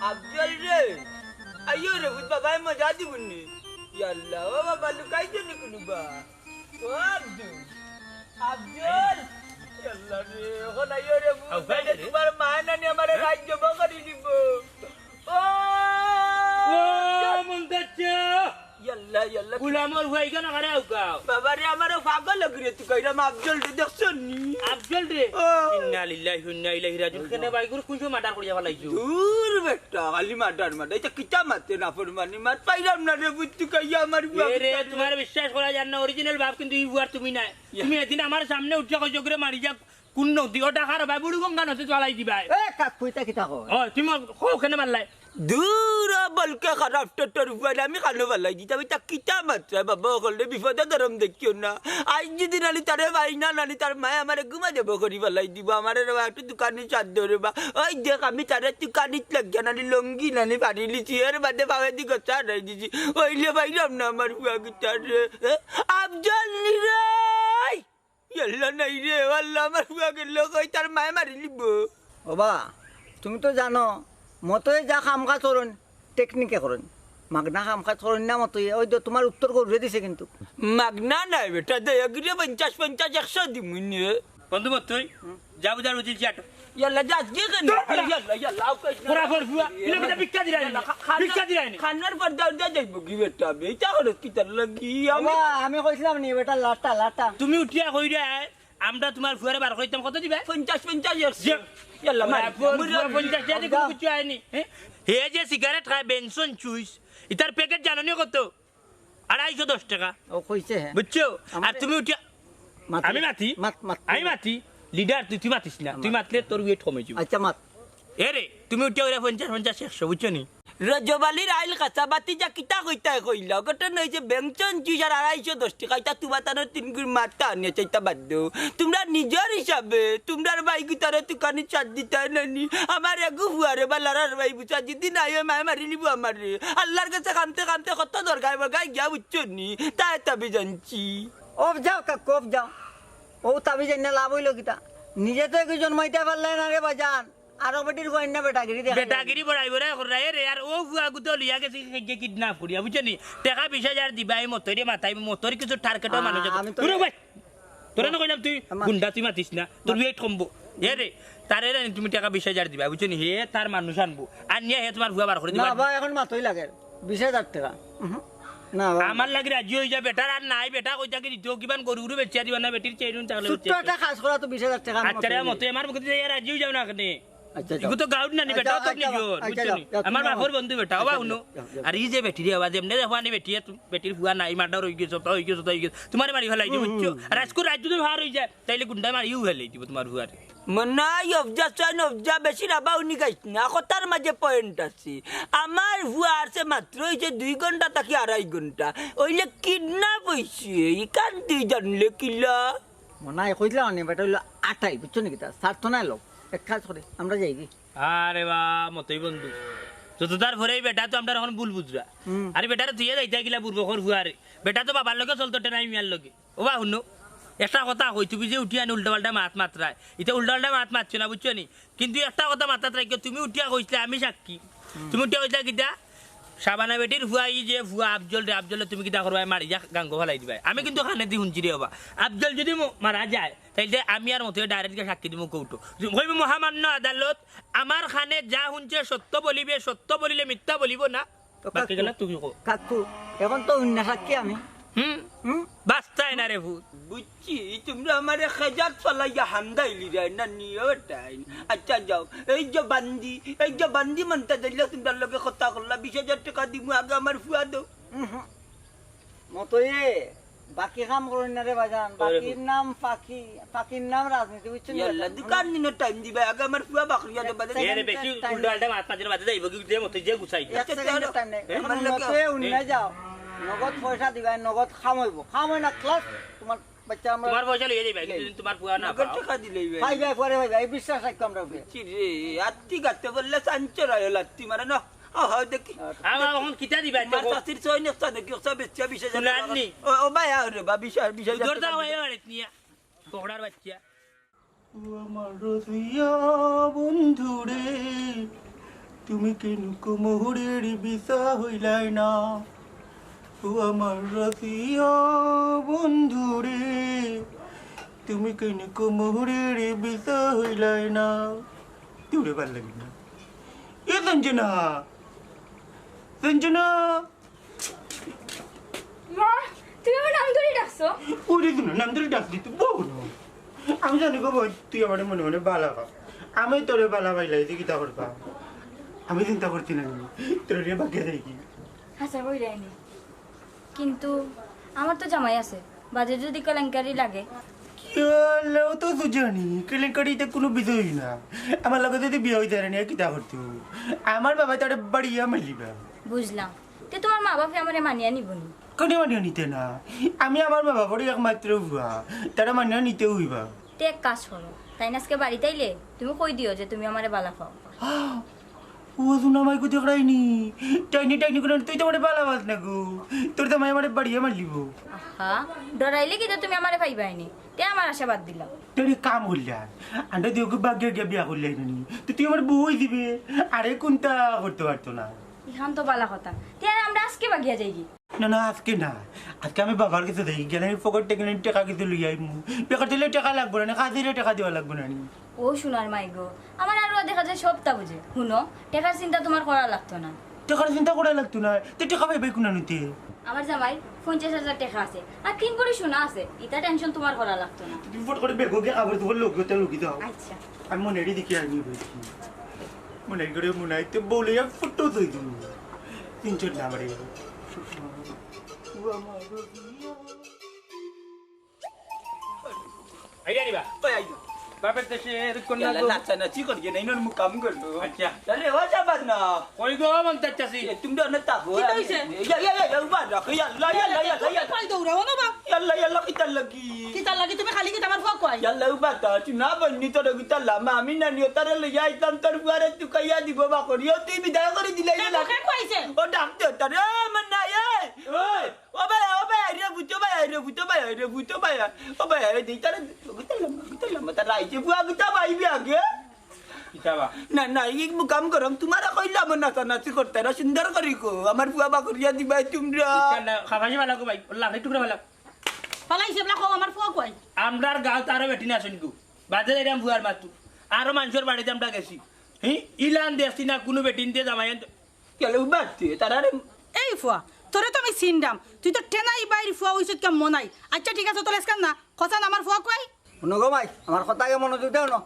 আফজল রে, আইও রে, বুঝ বাবায় মজা দিবনি। ইয়াল্লা, ও বাবা, লুকাইছো নি কুনু বা? ও আব্দুল, আফজল, ইয়াল্লা রে, অখন আইও রে, বুঝ আও, বাইরে রে। তুমার মায় নানি আমারে রাজ্য বকরি দিব। ও, ও, মন্দাচ্চা। ইয়াল্লা, ইয়াল্লা। গুলামর হুয়াই কেন করে আউকাও? বাবা রে, আমারে পাগল করি তুকাইরাম আফজল রে, দেখছো নি? আফজল রে? ও। ইন্না লিল্লাহি ওয়া ইন্না ইলাইহি রাজিউন। কেনে ভাই, গুরু কুনশো মার্ডার করিয়া ফালাইছো? দূর বেটা, খালি মার্ডার, মার্ডার। ইতা কিতা মাতে না ফরমানি মাত পাইরাম না রে, বুঝ তুকাইয়া আমার হুয়া এ রে, কিতা রে? তুমার বিশ্বাস করা যায় না, অরিজিনাল বাপ কিন্তু ই হুয়ার তুমি নায়। ইয়া। তুমি এদিন আমার সামনে উঠিয়া কইছো করে মারি যা, কুন নদী? ও ঢাকার ভাই, বুড়ি গঙ্গা নদী ফালাই দিবায়। এ, কাকু, ইতা কিতা কয়? ও, তুমি কও কেনে মারলায়? দূর, ও বলকে খারাপ টোটোর উপরে আমি খানো ফালাই দিতাম। ইতা কিতা মাত্রা বাবা, অকলরে বিপদে ধরম দেখিও না। আইজ যদি নানি তারে পাই না, নানি তার মায় আমারে ঘুমা দেব করি ফালাই দিব। আমারে রে বা একটু তুকানি সাধ্য রে বা। ওই দেখ, আমি তারে তুকানিত লাগিয়া নানি লঙ্গি নানি পারিলিছি। এর বাদে পাওয়ে দি গছা হারাই দিছি। ওইলে পাইরাম না আমার হুয়া কিতা রে। এ, আফজল নি রে। ইয়াল্লা নাই রে, ও আল্লা, আমার হুয়া গেল কই, তার মায় মারি লিব। ও বা, তুমি তো জানো, মতোয়ে যা কাম কাজ করইন, টেকনিকে করইন। মাগনা কাম কাজ করইন না মতোয়ে, ওই তো তুমার উত্তর গরুরে দিছে কিন্তু। মাগনা নায় বেটা, দয়া করিয়া পঞ্চাশ, পঞ্চাশ, একশো দিমুনে। বন্ধু মতোই, যা বুঝার বুঝিল চাট। ইয়াল্লা, যা, আজকে কেনে? ইয়াল্লা, ইয়াল্লা, আও কই না। পুরা ফর ফুয়া, ইলে বেটা ভিক্ষা দিরায় নি। ইয়াল্লা, খা-, খানা-, ভিক্ষা দিরায় নি। খানার পর দাও, দাও, যাইব কি বেটা, বে? ইতা করস কিতার লাগি? ও আমি বা, আমি কইছিলাম নি বেটা, লাটা, লাটা। তুমি উঠিয়া কইরায়, আমরা তুমার ফুয়ারে বার করিতাম, কত দিবায়? পঞ্চাশ, পঞ্চাশ, একশো। যে ইয়াল্লা, মার। ফুয়া, ফুয়া, পঞ্চাশ টাকা দি কুনু কিচ্ছু আয়নি, হ্যাঁ? হে যে সিগারেট খায়, বেনসন চুইস, ইতার প্যাকেট জানো নি কত? আড়াইশো দশ টাকা। ও কইছে, হ্যাঁ। বুঝছো? আর তুমি উঠিয়া, মাত। আমি মাতি? মাত, মাত। আমি মাতি? লিডার, তুই, তুই মাতিস না। তুই মাত। মাতলে তোর ওয়েট কমে যাবে। আচ্ছা, মাত। এ রে, তুমি উঠিয়া কইরায় পঞ্চাশ, পঞ্চাশ, একশো, বুঝছো নি? রজব আলীর আইল কাঁচা বাতি যা কিতা কইতায় কইলা। ঘটনা অইছে বেনসন চুইস আর আড়াইশো দশ টাকা। ইতা তুমার তানোর তিন গুণ মাথা আনিয়া চাইতা বাদ দেও। তুমরা নিজর হিসাবে, তুমরার ভাই গুতারে তুকানি সাথ দিতায় নানি। আমার এগু ফুয়ারে বা লারার ভাই বুঝা, যদি নাই অয় মায় মারি লিব আমারে। আল্লার গেছে কানতে কানতে কত দরগায় বরগায় গিয়া বুঝছো নি? তাই তাবি জানছি। অফ যাও কাকু, অফ যাও। ও তাবি জানি না লাভ অইল কিতা? নিজে তো এগু জন্মাইতা পারলায় না রে বাজান। আরো বেটির ফুয়াইন না বেটাগিরি দেখা যায়। বেটাগিরি বড়াই বড়াই কররায় রে, আর ও ফুয়া গুতো লইয়া গেছে কিডন্যাপ করিয়া, বুঝছো নি? টেকা বিশ হাজার দিবায়, মতোরে মাতাইবো, মতোর কিছু টার্গেটও মানুষ আছে। আমি তো হুনো ভাই, তোরে না কইলাম তুই গুন্ডা, তুই মাতিস না, তোর ওয়েট কমবো। এ রে, তারে রে তুমি টেকা বিশ হাজার দিবায়, বুঝছো নি? হে তার মানুষ আনবো, আনিয়া হে তুমার ফুয়া বার করি দিবা। না বা, অখন মাতই লাগে বিশ হাজার টাকা। উহু। না বা। আমার লাগি রাজি অই যা, বেটার আর নাই, বেটা কইতা কি দিতো, কিমান গরু গরু বেচিয়া দিবা না, বেটির চেইন উন থাকলে ছোট্ট বেচিয়া একটা দিবা। কাজ করা তো বিশ হাজার টাকা আমি আচ্ছা রে, মতো মতো আমার মুখে দিয়া রাজি অই যাও না কেনে। আচ্ছা, ইগু তো গাউট নানি, আচ্ছা, বেটাও তো আচ্ছা, নিজর, আচ্ছা, বুঝছো নি? যাও, যাও, আমার যাও। বাপর বন্ধু বেটা, ওবা আচ্ছা, হুনো। যাও, যাও, যাও। আর ই যে বেটি রে, ওবা যেমনে দেখো আনি বেটি, বেটির ফুয়া নাই, মার্ডার অই গেছে, অত অই গেছে, অত অই গেছে। তুমারে মারি ফালাই দিব, হুম, বুঝছো? হুম, আর আজকে রাত যদি ফার অই যায়, তাইলে গুন্ডা মারিও ফালাই দিব তুমার ফুয়ারে। মনাই অফজা সাইন অফজা, বেশি রাবা উনি গাইস না, কথার মাঝে পয়েন্ট আছে। আমার ফুয়া আরছে মাত্র অইছে দুই ঘন্টা থাকি আড়াই ঘন্টা, অইলে কিডন্যাপ অইছে, ইখান তুই জানলে কিলা? মনাই কইলা অনে বেটা অইলো আটাই, বুঝছো নি কিতা? স্বার্থ নাই লোক, এক কাজ করে, আমরা যাই কি? আরে বা, মতই বন্ধু, যত তার পরে এই বেটা তো আমরার অখন ভুল বুঝরা। হুম। আরে বেটারে তুই যাইতে গিলা বুড়বকর ফুয়ারে, বেটা তো বাবার লগে চলতো টেনাই মিয়ার লগে। ওবা হুনো, একটা কথা কই, তুমি যে উঠি আনি উল্টা পাল্টা মাত মাতরায়, ইতা উল্টা পাল্টা মাত মাতছো না, বুঝছো নি? কিন্তু একটা কথা মাথাত রাখিও, তুমি উঠিয়া কইছলায়, আমি সাক্ষী। হুম। তুমি উঠিয়া কইছলায় কিতা? শাবানা বেটির ফুয়া, ই যে ফুয়া আফজল রে, আফজল রে তুমি কিতা করবায়, মারিয়া গাঙ্গো ফালাই দিবায়। আমি কিন্তু কানেদি হুনছি রে ওবা। আফজল যদি ম-, মারা যায়, তাইলে আমি আর মতই ডাইরেক্ট গিয়া সাক্ষী দিমু কোর্টো। কইবো মহামান্য আদালত, আমার কানে যা হুনছে সত্য বলিবে, সত্য বলিলে মিথ্যা বলিব না। তো বাকি কাকু, গেলা তুমি কও। কাকু, অখন তো হুননা সাক্ষী আমি। হুম? হুম? বাঁচতায় না রে ভূত। বুঝছি, তুমরা আমারে খেজাত ফালাইয়া হান্দাইলিরায় না নিও টাইম। আচ্ছা যাও, এই যে বান্দি, এই যে বান্দি মানতা যাইলে তুমরার লগে কথা কইলা, বিশ হাজার টেকা দিমু, আগে আমার ফুয়া দেও। হুম, হুম। মতই, বাকি কাম করইন না রে বাজান। বাকির নাম ফাকি, ফাকির নাম রাজনীতি, বুঝছো নি? ইয়াল্লা, দুকান দিনর টাইম দিবায়, আগে আমার ফুয়া বাকরিয়া দেও, বাদে এ রে, বেশি উল্টা পাল্টা মাত মাতিলে বাদে যাইবো, কিন্তু এ মতই যে গুছাই। এক সেকেন্ডর টাইম নাই। এ? অখন আমার লগে মতই উন্না যাও। নগদ পয়সা দিবায়, নগদ কাম অইবো। কাম অয় না, ক্লাস, তুমার বাচ্চা আমরা তুমার পয়সা লইয়া যাইবায়, কিন্তু তুমার ফুয়া না নগদ পাও। টেকা দিলেই ভাই। পাইবায়, পরে পাইবায়। এই বিশ্বাস রাখো আমরার উপরে। কি রে, আত্তি গাতে বললে চাঞ্চর আয়, লাত্তি মারে না। আহা, দেখি। আ, বাবা, অখন কিতা দিবা, মার দেখো। চাচির ছয় নেকটা দেখি, ওটা বেচিয়া বিশ হাজার টাকা। ও, ও ভাই, আও রে বা, বিশ, বিশ হাজার টাকা। দরজা ভাই, আরে নিয়া। কোকড়ার বাচ্চা। ও আমার রসিয়া বন্ধু রে, তুমি কেন কোমরের বিছা হইলায় না? ও আমার রসিয়া বন্ধু রে, তুমি কেন কোমরের বিছা হইলায় না? তোরে ভালা লাগে না? এ সঞ্জনা, সঞ্জনা। মা, তুমি আমার নাম ধরে ডাকছো? ওরে, তুই নাম ধরে ডাকলি তো বউ না। আমি জানি গো বউ, তুই আমার মনে মনে ভালা পাস। আমি তোরে ভালা পাইলাই, তুই কিতা করবা? আমি চিন্তা করছি না, তোর বাকি যাই কি? আচ্ছা, বই দেয়নি। কিন্তু আমার তো জামাই আছে, বাদে যদি কেলেঙ্কারি লাগে। ইয়াল্লাহ, ও তো তো জানি, কেলেঙ্কারিতে কোনো বিষয় না। আমার লগে যদি বিয়া হইতে পারে না, কিতা করতে? আমার বাবা তারে বাড়িয়া মারিবা। বুঝলাম। তে তোমার মা বাপে আমারে মানিয়া নিবনি? কেন মানিয়া নিতে না? আমি আমার বাবা বাড়ি একমাত্র বুয়া, তারা মানিয়া নিতে হইবা। তে এক কাজ করো, তাই না আজকে বাড়িতে আইলে তুমি কই দিও যে তুমি আমারে ভালা পাও। ও সোনা মাই কো দেখরাইনি, টাইনি টাইনি করে তুই তো আমারে ভালা পাস না গো, তোর তো মাই আমারে বাড়িয়া মারিলিব। আহা, ডরাইলে কি তো তুমি আমারে পাইবায়নি? তে আমার আশা বাদ দিলাম। তোর এক কাম করলে, আন্ডা দিয়ে ওকে বাগিয়া গিয়া বিয়া করলে নি, তো তুই আমার বউ হয়ে দিবে। আরে কোনটা করতে পারতো না। ইখান তো ভালা কথা। তে আর আমরা আজকে বাগিয়া যাই কি? না না, আজকে না। আজকে আমি বাবার কাছে যাই, গেলে আমি পকেট থেকে টেকা কিছু লই আইমু। বেকার দিলে টেকা লাগবো না, কাজ দিলে টেকা দেওয়া লাগবো না নি। ও সোনার মাই গো, আমার আরো দেখা যায় সবটা বুঝে। হুনো, টেকার চিন্তা তোমার করা লাগতো না। টেকার চিন্তা করা লাগতো না, তুই টেকা পাইবে কোন আনিতে? আমার জামাই পঞ্চাশ হাজার টেকা আছে, আর তিন ভরি সোনা আছে, ইতা টেনশন তোমার করা লাগতো না। তুই ফট করে বেগো গিয়ে আবার তোমার লোক ওটা লুকি দাও। আচ্ছা। আমি মনে রেডি দেখি আমি বলছি, মনে করে মনে হয় তো বলে এক ফটো তুই দিন। তিন চার নাম্বারে। আইডিয়া নিবা? ওই আইডিয়া। বাপের দেশে এরকম না ইয়াল্লা, গো। নাচানাচি করিয়ে নাই, নর মুকাম করলো। আচ্ছা। আরে, ও যাবার না। কই গো, মন্তাজ চাচি? এ, তুমি অনেক তাকো। কি হইছে? ইয়া, ইয়া, ইয়া, ইয়া, উবা, রাখো, ইয়াল্লা, ইয়াল্লা, ইয়াল্লা, ইয়াল্লা। কই দৌড়াও না বা? ইয়াল্লা, ইয়াল্লা, কিতার লাগি? কিতার লাগি তুমি খালি কিতা আমার ফুয়া কয়? ইয়াল্লা, উবা, তা, তুই না বন্নি তোর কিতার লামা, আমি না নিও, তারে লইয়া আইতাম, তোর বুয়ারে তুকাইয়া দিব, বা করিও, তুই বিদায় করে দিলাই কে না। মুখে কইছে? ও ডাক দে, তারে, আমার না, এই। ওই। ও ভাই, ও ভাই, আরে, বুঝো ভাই, আরে, বুঝো ভাই, আরে, বুঝো ভাই। ও ভাই, আরে, দিতারে, কিতার লামা, কিতার লামা, তার রাইতে বুয়া, কিতা পাইবি আগে? কিতাবা? না, না, এই কাম করম, তোমারে কইলাম নাচানাচি করতে না, সুন্দর করি কো, আমার ফুয়া বা করিয়া দিবাই তোমরা। খাবাসি ভালা গো ভাই, লাখে টুকরা ভালা। ফালাইছে বলা কও আমার ফুয়া কয়। আমরার গাঁও তারও বেটি না শুনকু। বাদে এরাম ফুয়ার মাতু। আরো মানুষের বাড়িতে আমরা গেছি। হি, ইলান দেখছি না কোনো বেটিন দিয়ে জামাই আনতো। গেলে উবাতে, তারারে এই ফুয়া, তোরে তো আমি চিনরাম, তুই তো টেনাই বাইর ফুয়া হইছত কে মনাই। আচ্ছা ঠিক আছে, তোর এসকান না, কথা না আমার ফুয়া কয়। শুনো গো মাই, আমার কথা আগে মনোযোগ দাও না।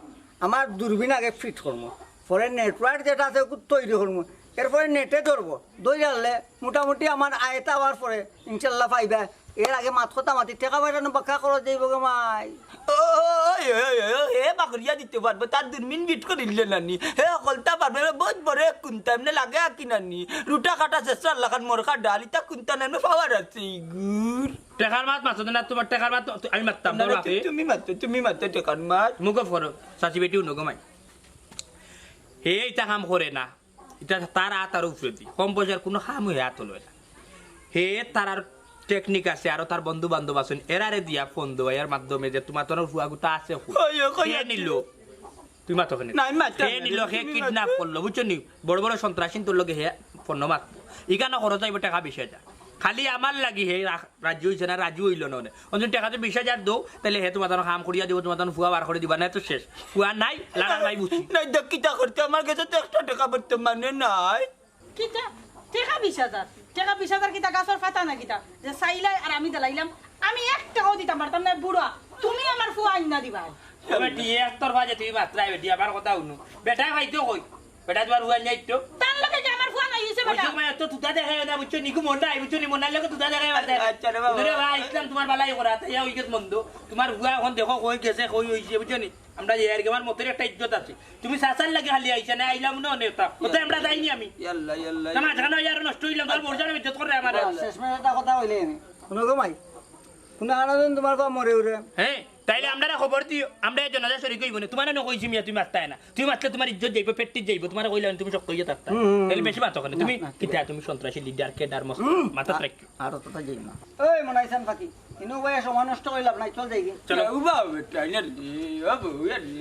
আমার দূরবীন আগে ফিট করবো, পরে নেটওয়ার্ক যেটা আছে ওগুলো তৈরি করবো, এরপরে নেটে ধরবো। ধরে আনলে মোটামুটি আমার আয়তা হওয়ার পরে ইনশাল্লাহ পাইবা। এর আগে মাত কথা মাতি টেকা পয়সা বাক্কা খরচ যাইব গো মাই। ওই, ওই, ওই, ওই, হে বাকরিয়া দিতে পারবো, তার দূরবীন বিট করিলে নানি। হে হকলতা পারবে, হে বহুত বড় এক কুন্তা, এমনি লাগে আর কি নানি। রুটা কাটা শেষ আল্লাহ খান মোর খা ডাল, ইতা কুন্তা না, এমনি পাওয়ার আছে ইগুর। টেকার মাত মাতো না, তোমার টেকার মাত তো আমি মাততাম, না, তোমার না, বাপে। তুমি মাতো, তুমি মাতো টেকার মাত। মুখে ফরো, চাচি বেটি উনো গো মাই। হে ইতা কাম করে না, ইতা তার আত আর উপরে দি। কম পয়সার কোনো কাম হে আত লয় না। হে তারার টেকনিক আছে, আরো তার বন্ধু বান্ধব আছেন, এরারে দিয়া ফোন দেওয়াইয়ার মাধ্যমে যে তোমার তোর ফুয়া গুতা আছে কই? কই, কই হে আছে? নিল। তুই মাতো কেনে? নাই, মাতো হে না, নিল, হে তুমি কিডন্যাপ মাতো। করলো, বুঝছো নি? বড় বড় সন্ত্রাসী তোর লগে হে ফোন মাতবো। ইখানো খরচ যাইব টেকা বিশ হাজার। খালি আমার লাগি হে রা-, রাজি হইছে না, রাজি হইল না অনে। অন্তত টেকা তো বিশ হাজার দেও, তাহলে হে তোমার তখন কাম করিয়া দিব, তোমার তখন ফুয়া বার করে দিবা, না তো শেষ। ফুয়া নাই, লাগান নাই বুঝছি। নাই, দেখ, কিতা করতে, আমার কাছে তো একটা টেকা বর্তমানে নাই। কিতা? টেকা বিশ হাজার? টেকা বিশ হাজার কিতা গাছর পাতা না কিতা? যে চাইলাই আর আমি দিলাইলাম, আমি এক টেকাও দিতাম পারতাম না, বুড়া। তুমি আমার ফুয়া আইনা দিবা। ও বেটি, একতরফা যে তুমি মাতরায় বেটি, আমার কথা হুনো। বেটা ভাই তো কই? বেটা তোমার ফুয়া নাই তো? তার লগে যে আমার ফুয়া নাই হইছে ওই বেটা। সময় তো তুতা দেখায় না, বুঝছো নি? গু মন নাই, বুঝছো নি? মন নাই লোকে তুতা দেখায় মারতে। আচ্ছা রে বাবা। বুঝলে ভাই, ইসলাম তোমার বালাই করা, তাই ইয়া ওই মন দো। তোমার ফুয়া এখন দেখো কই গেছে, কই হইছে, বুঝছো নি? আমরা যে আর কি আমার মতের একটা ইজ্জত আছে। তুমি চাচার লাগে খালি আইছা না, আইলাম না অনেকটা। কোথায় আমরা যাইনি আমি? ইয়াল্লা, ইয়াল্লা। না, মাঝখানে ওই আরো নষ্ট হইলাম, তাহলে মোর জানো ইজ্জত করে আমার। শেষ মেয়ের একটা কথা হইলে নি। শুনো গো মাই, কোনো কারণে তোমার বাবা মরে উঠে। হ্যাঁ, তাইলে আমরারে খবর দিও, আমরা এই জানাজা শরিক হইব না। তোমার না কইছি মিয়া, তুমি মাততায় না। তুমি মাতলে তোমার ইজ্জত যাইব, পেট্টি যাইব, তোমার কইলে তুমি শক্ত হইয়া থাকতা। হুম, হুম, তাইলে হুম। বেশি মাতো কেনে? তুমি না, না। কিতা, তুমি সন্ত্রাসী লিডার, কেডার, মস্ত হুম। মাথা রাখিও। আর তো তা যাই না। ওই মনাইসান ফাকি, ইনো ভাই সময় নষ্ট করিলাম নাই, চল যাই গি। চলো। ও বাবা, বেটা, আইনা রে, ও বউ, আরে।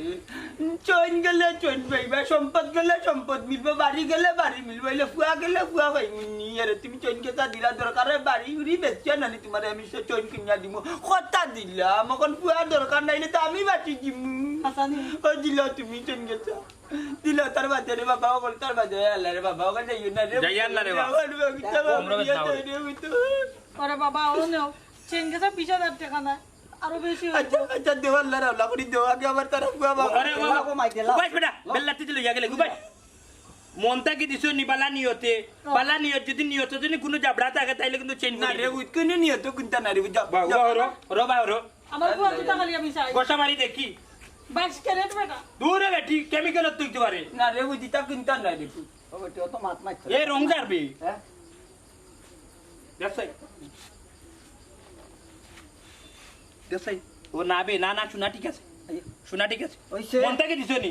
চইন গেলে চইন পাইবা, সম্পদ গেলে সম্পদ মিলবো, বাড়ি গেলে বাড়ি মিলবো, অইলে ফুয়া গেলে ফুয়া পাইমু নি। আরে তুমি চইন গেছা দিলা, দরকারে বাড়ি উড়ি বেচিয়া নানি তুমারে আমি সে চইন কিনিয়া দিমু। কথা দিলাম, অখন ফুয়া দরকার নাইলে তো আমি বাচি দিমু। হাসানি। ও দিলা তুমি চইন গেছা। দিলা তার বাদে রে বাবা, অখন তার বাদে আল্লাহ রে বাবা, অখন যাইও না রে। যাইয়ার না রে বাবা। আমার বাবা, তোমরা বেশ না বিয়া করে। দেয় রে, ওই তো। আরে বাবা, ও নেও। চইন গেছা বিশ হাজার টেকা না। আরো বেশি অইবো। আচ্ছা, আচ্ছা, দেও আল্লাহ রাওলা করি দেও, আগে আমার তারা ফুয়া বাবা। আরে ও লাও, কমাই দে, লাও। উবাইস বেটা, বেল্লাতি দিল ইয়া গেলে, উবাইস। মনটা কি দিছো নি বালা নিয়তে? ও। বালা নিয়ত, যদি নিয়ত যদি কুনু জাবড়া থাকে, তাইলে কিন্তু চেঞ্জ না করে রে, দিবো। উইত কুনু নিয়ত কুনটা না রে, বুঝা? বা, উবা হরো, হরো বা হরো। আমার ফুয়া জুতা খালি আমি চাই। গোসা মারি দেখি। বাইশ ক্যারেট বেটা। দূরে বেটি, কেমিক্যাল তো হইতে পারে। না রে, বুঝি তা কুনটা না রে। ও বেটি, অত মাত মারছে। এ রং জারবে। হ্যাঁ? দেখছাই? দেখছাই? ও না বে, না, না, সোনা ঠিক আছে। এই। সোনা ঠিক আছে। ওইছে। মনটা কি দিছো নি?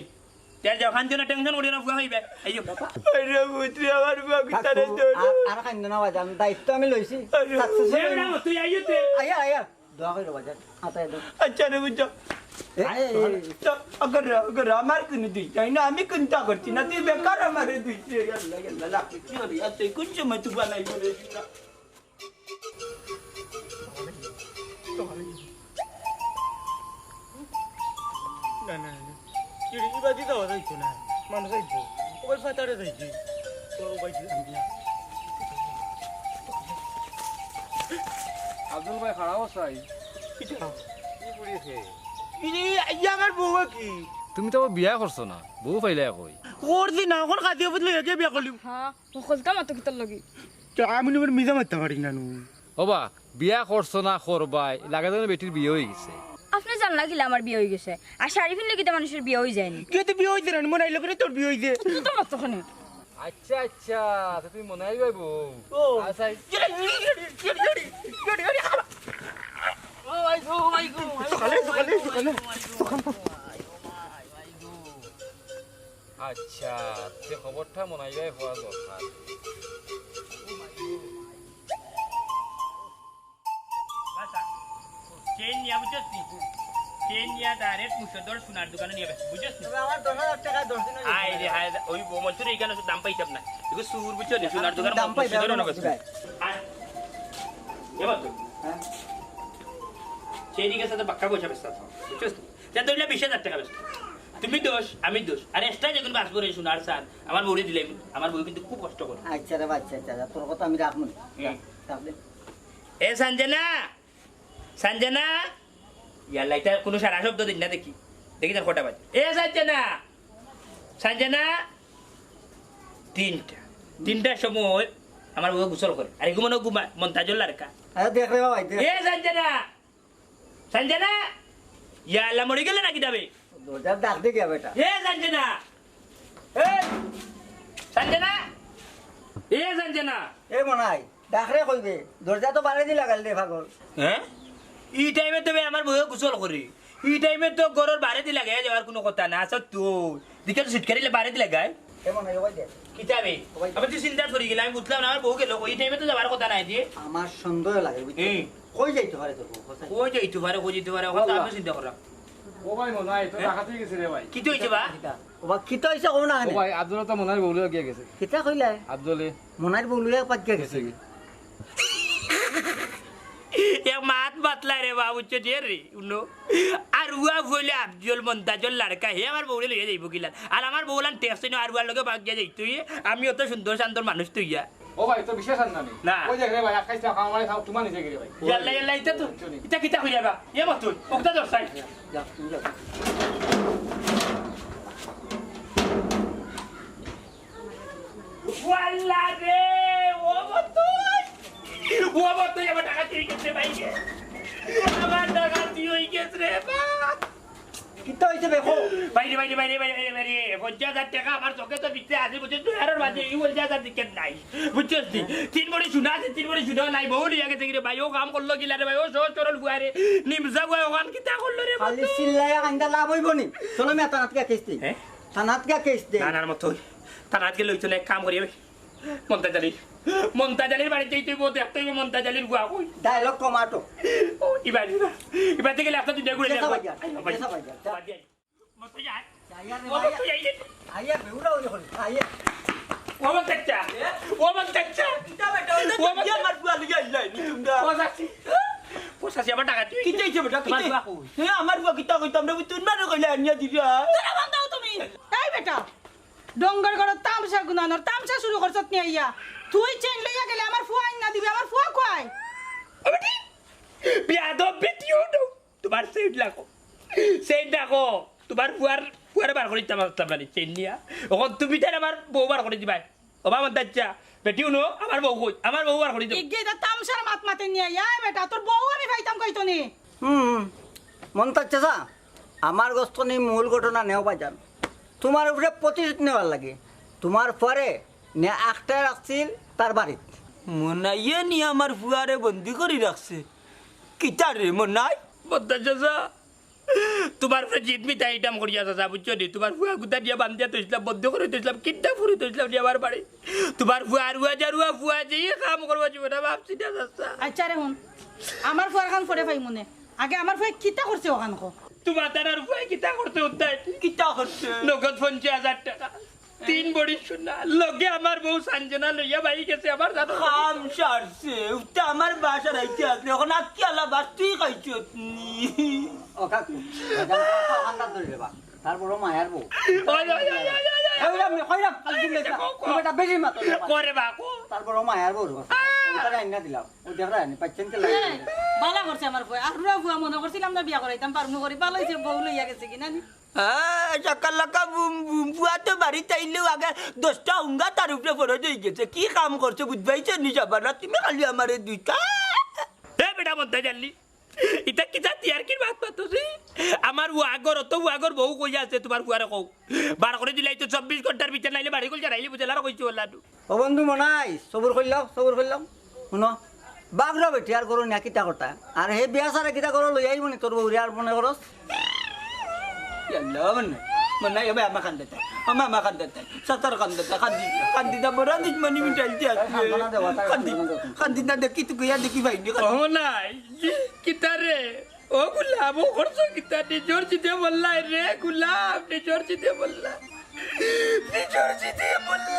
তে যাও, কান্দো না, টেনশন করিও না, ফুয়া অইবে। আইও। বাবা। আরে পুত্রে, আমার ফুয়া কাকু, কিতারে তোর। আর, আর কান্দো না বাজান, দায়িত্ব আমি লইছি। আরে। Success এ অইবো। না, তুই আইও তে। আইয়া, আইয়া। দোয়া করি বাজান। আচ্ছা, রে বুঝছো। এ, আরে, এ, এ। তো, অগর, অগর, আমার কুনু দুষ নাই না, আমি কুনটা করছি না, তুই বেকার আমারে দুষ দে, ইয়াল্লা, ইয়াল্লা, লাখ কি হলো, আর তুই কোন সময় তুই বানাই বলে দিলা? না, না, না। ইবাদি তো যাইতো না। মানুষ যাইতো। ও ভাই, ফাতারে যাইছি। ও ভাই, আব্দুল ভাই, খারাপ অবস্থায়। কিতা? কি করিছে? এই যে, এই যে আমার বউ কি? তুমি তো বিয়া করছো না, বউ পাইলা কই? করছি না, অখন কাজী অফিস লইয়া গিয়া বিয়া করলি। হ্যাঁ, হকলতা মাতো কিতার লাগি? তো আমি নিবার মিজা মারতে পারি না নু। ওবা, বিয়া করছো না করবায়, লাগে যেন বেটির বিয়া অই গেছে। আপনে জানলা কিলা আমার বিয়া অই গেছে? আর শাড়ি পিনলে কিতা মানুষের বিয়া অই যায়নি? তুই তো বিয়া অইছে না, মনে অইলো করে তোর বিয়া অইছে। তুই তো মারতো কেনে? আচ্ছা, আচ্ছা, তো তুমি মনাইর বউ? ও। আচ্ছা। ও ভাই গো, ও ভাই গো, ও ভাই গো, সকালে, সকালে, ও ভাই গো, সকালে। ও ভাই গো, ও ভাই গো, ও ভাই গো। আচ্ছা, তে খবরটা মনাইর বউর দরকার। বাসা, চেইন নিয়া বুঝছস নি? চেইন নিয়া direct মুর্শিদর সোনার দোকানো নিয়া বেচবি, বুঝছস নি? তবে আমার দশ হাজার টেকা দশ দিন অইছে। আয় রে হায়, ওই বউ মনসুর এইখানো দাম পাইতাম না। এগু চুর বুঝছস নি? সোনার দোকানো দাম পাই, মুর্শিদর দাম অনেক পাই। আয়, এবার তো। হ্যাঁ। চেইন নিয়া সাথে বাক্কা পয়সা বেচতাম, বুঝছস নি? যা তো অইলে বিশ হাজার টেকা বেচতাম। তুমি দশ, আমি দশ। আর extra যেগুন বাঁচবো রে সোনার সান, আমার বউরে দিলাইমু। আমার বউ কিন্তু খুব কষ্ট করে। আচ্ছা রে বাচ্চা, আচ্ছা, আচ্ছা, তোর কথা আমি রাখমু। হুম। রাখ, রাখ দে। এ সঞ্জনা, সঞ্জনা, ইয়াল্লা, ইটা কুনু সারা শব্দ দিন না দেখি। দেখি তার কটা বাজে। এ সঞ্জনা, সঞ্জনা, তিনটা। তিনটার সময় আমার বউ গোসল করে। আর এগু মনে ঘুমায়, মন্তাজর লাড়কা। আরে দেখ রে বাবা, দেখ। এ সঞ্জনা, সঞ্জনা! ইয়াল্লা, মরি গেলে নাকি দাবে? দরজার ডাক দে গিয়া বেটা। এ সঞ্জনা! এ! সঞ্জনা! এ সঞ্জনা! এ মনাই, ডাক রে কইবে। দরজা তো বারেদি লাগাইল রে পাগল। হ্যাঁ? ই টাইমে তো বে আমার বউয়ে গোসল করে। ই টাইমে তো ঘরর বারেদি লাগাইয়া যাওয়ার কুনু কথা না। আচ্ছা তো, দেখি তো সিটকারিলে বারেদি লাগায়। এ মনাই, ওই দে। কিতা বে? ওই। আমি তো চিন্তা করি গেলাম, আমি বুঝলাম না, আমার বউ গেল কই? ই টাইমে তো যাওয়ার কথা নাই যে। আমার সন্দেহ লাগে, বুঝছো? হুম। কই যাইতে পারে তোর বউ? কোথায়? কই যাইতে পারে, কই যাইতে পারে, অখন তো আমিও চিন্তা করলাম। ও ভাই, মনাই তো হ্যাঁ? ডাকাত অই গেছে রে ভাই। কিতা অইছে বা? কিতা? ও বা, কিতা অইছে কও না ও আনে? ভাই, আফজলে তো মনাইর বউ লইয়া গিয়া গেছে। কিতা কইলা? আফজলে। মনাইর বউ লইয়া পাক গিয়া গেছে। গেছে কি? এ মাত বাতলা রে বাবু, চোদ্দ রে, উনো। আর উয়া বলে আফজল মন্তাজর লাড়কা, হে আমার বউরে লইয়া যাইবো কিলা? আর আমার বউ লান টেক্সট নয়, আর উয়ার লগে বাগ গিয়া যাইতো, আমি অত সুন্দর শান্তর মানুষ তুইয়া। ও ভাই, তো বিশ্বাস আর না নি? না। ওই দেখ রে ভাই, আকাশ না খাওয়া মানে খাও, তোমার নিজে গিয়ে ভাই। ইয়াল্লা, ইয়াল্লা, ইটা তো, ইটা কিতা কইরা বা? ইয়ে মত তুই, ওটা ধর সাইড। যা, তুমি যা। ওয়াল্লা রে, ও মত তুই। ও মত তুই, আমার টাকা তুই গেছে ভাই রে। আমার টাকা তুই হই গেছে রে বা। কিতা অইছে বে, কও? বাইরে, বাইরে, বাইরে, বাইরে, বাইরে, বাইরে। পঞ্চাশ হাজার টেকা আমার চোখে তো বিকতে আছে, বুঝছস? দুই হাজার মাঝে এই পঞ্চাশ হাজার টিকিট নাই। বুঝছস তুই? তিন বড়ি সোনা আছে, তিন বড়ি সোনা নাই। বউ লইয়া গেছে কি রে ভাই? ও কাম করলো কিলা রে ভাই? ও সহজ সরল ফুয়া রে। নিমজা ফুয়া ওখান কিতা করলো রে খালি বন্ধু? চিল্লাইয়া কান্দা লাভ অইবো নি? চলো মিয়া, থানাত গিয়া কেস দেই। হ্যাঁ? থানাত গিয়া কেস দেই। না, না, মত তুই। থানাত গেলে অইতো না, এক কাম করি আমি। মন্তাজ আলীর, মন্তাজ আলীর বাড়িত যাইতে অইবো, দেখতে অইবো মন্তাজ আলীর ফুয়া কই। ডায়লগ কমাটো। ও, ইবার, ইবার। ইবার থেকে লেফটা দুইটা ঘুরে গেছা যাবো। ভাইয়া, আই, ভাই। গেছা ভাইয়া, যা। বাদ দিয়া। মতো যায়। আইয়া রে ও ভাই। মতো যাই রে। আইয়া বেহুরা হইলে হইল। আইয়া। ও আমার চাচা। ও আমার চাচা। ইটা বেটা, ওটা ও তো আমার কি আমার ফুয়া লইয়া আইলাই নি তোমরা? ও চাচি। ও চাচি, আমার টাকা তুই। কিতা হইছে বেটা? তোমার কিতা? ফুয়া কই? হে, আমার ফুয়া কিতা কইতাম রে, তুই না রে কইলে আনিয়া দিরা। তোরা বন্ধ হও তুমি। এই বেটা, ডঙ্গর ঘরর তামশা গুনানোর তামশা শুরু করছত নি আইয়া। তুই চেইন লইয়া গেলে আমার ফুয়া আইন না দিবি, আমার ফুয়া কই? ও বেটি, বিয়াদব বেটি, ও নো। তোমার সেট লাগো, সেট লাগো। তোমার ফুয়ার, ফুয়ারে বার করি দিতাম, আসতাম না নি, চেইন নিয়া। অখন তুমি তার আমার বউ বার করি দিবায়। ও বাবা, দাচ্চা, বেটি হুনো, আমার বউ কই? আমার বউ বার করি দেও। ইগে ইটা তামশার মাত মাতে নিয়া, ইয়া বেটা, তোর বউ আমি পাইতাম কইতো নি। হুম, মন্তাজ চাচা, আমার গস্ত নি মূল ঘটনা নেও বাজান। তোমার উপরে প্রতিশোধ নেওয়ার লাগে। তোমার পরে নে আখটা রাখছিল তার বাড়িত। মনাইয়ে নি আমার ফুয়ারে বন্দি করি রাখছে। কিতা রে মনাই? মন্তাজ চাচা, তোমার উপরে জিদ মিটা ইটাম করিয়া চাচা, বুঝছো নি? তোমার ফুয়া গুতা দিয়া বান্ধিয়া থইছিলাম, বন্ধ করি থইছিলাম, কিডন্যাপ করি থইছিলাম নি আমার বাড়ি। তোমার ফুয়া আর ফুয়া যার ফুয়া, ফুয়া যে ইয়ে কাম করবো জীবনে ভাবছি না চাচা। আচ্ছা রে হুন, আমার ফুয়ার খান পরে পাইমু নে। আগে আমার ফুয়া কিতা করছে অখান ক। তোমার তার আর ফুয়া কিতা করছে উদ্ধার? কিতা করছে? নগদ পঞ্চাশ হাজার টাকা। তিন বড়ি সোনা, লগে আমার বউ সাঞ্জনা লইয়া বাই গেছে আমার জানো। কাম সারছে, উঠতে আমার বাসা রাইতে আসলে, অখন আজকে আলা বাস তুই খাইছত নি। ও কাকু, বাজান, কাকু, আন্দাজ ধরে রে বা। তার বড় মায়ার বউ। ওই, ওই, ওই, ওই, ওই, ওই। কইরাম নি, কইরাম, খালি দিন দেখলা। কও, কও। তুমি এটা বেশি মাতো না। করে বা, কও। তার বড় মায়ার বউ রে বা। ও তারে আইনা দিলাম। ও দেখরা নি, পাচ্ছেন কে লাগে? বালা করছে আমার ফুয়া। আর রুয়া ফুয়া মনে করছিলাম না বিয়া করাইতাম, পারমু করি। বালা হইছে, বউ লইয়া গেছে কি না নি? হ্যাঁ, চাকালাকা বুম বুম। ফুয়া তো বাড়িত আইলেও আগে দশটা হুঙ্গা তার উপরে ফরজ হয়ে গেছে। কি কাম করছে বুঝবাইছো নি যাবা না? তুমি খালি আমারে দুইটা। এ বেটা, মন্তাজ আলী, ইটা কিতা তিয়ারকির মাত মাতছি? আমার ওয়াগর, অত ওয়াগর বউ কই আছে তোমার ফুয়ারে কও। বার করি দিলাই তো চব্বিশ ঘন্টার ভিতরে, নাইলে বাড়ি কল জানাইলে বুঝে লার কইছি ওলা। ও বন্ধু মনাই, সবুর কইলাও, সবুর কইলাও। হুনো, বাগরা বেটি আর করো না কিতা করতা? আর হে বিয়া সারা কিতা করো লই আইবো নি তোর বউরে আর মনে করস? ইয়াল্লা, মনাই, মনাই, এবার আমা কান্দাতা, আমা, আমা কান্দাতা, সাতার কান্দাতা, কান্দি, কান্দি না, বড় দিন মানি মিটাইতে আসবে। সান্ত্বনা দেওয়া, তার কান্দি, সান্ত্বনা দেওয়া। কান্দি না দেখি তো গিয়া দেখি ভাই নি, কান্দি। ও নাই, কিতা রে? ও গোলাম, ও করছো কিতা? নিজর জিদে মল্লাই রে গোলাম, নিজর জিদে মল্লাই। নিজর জিদে মল্লাই।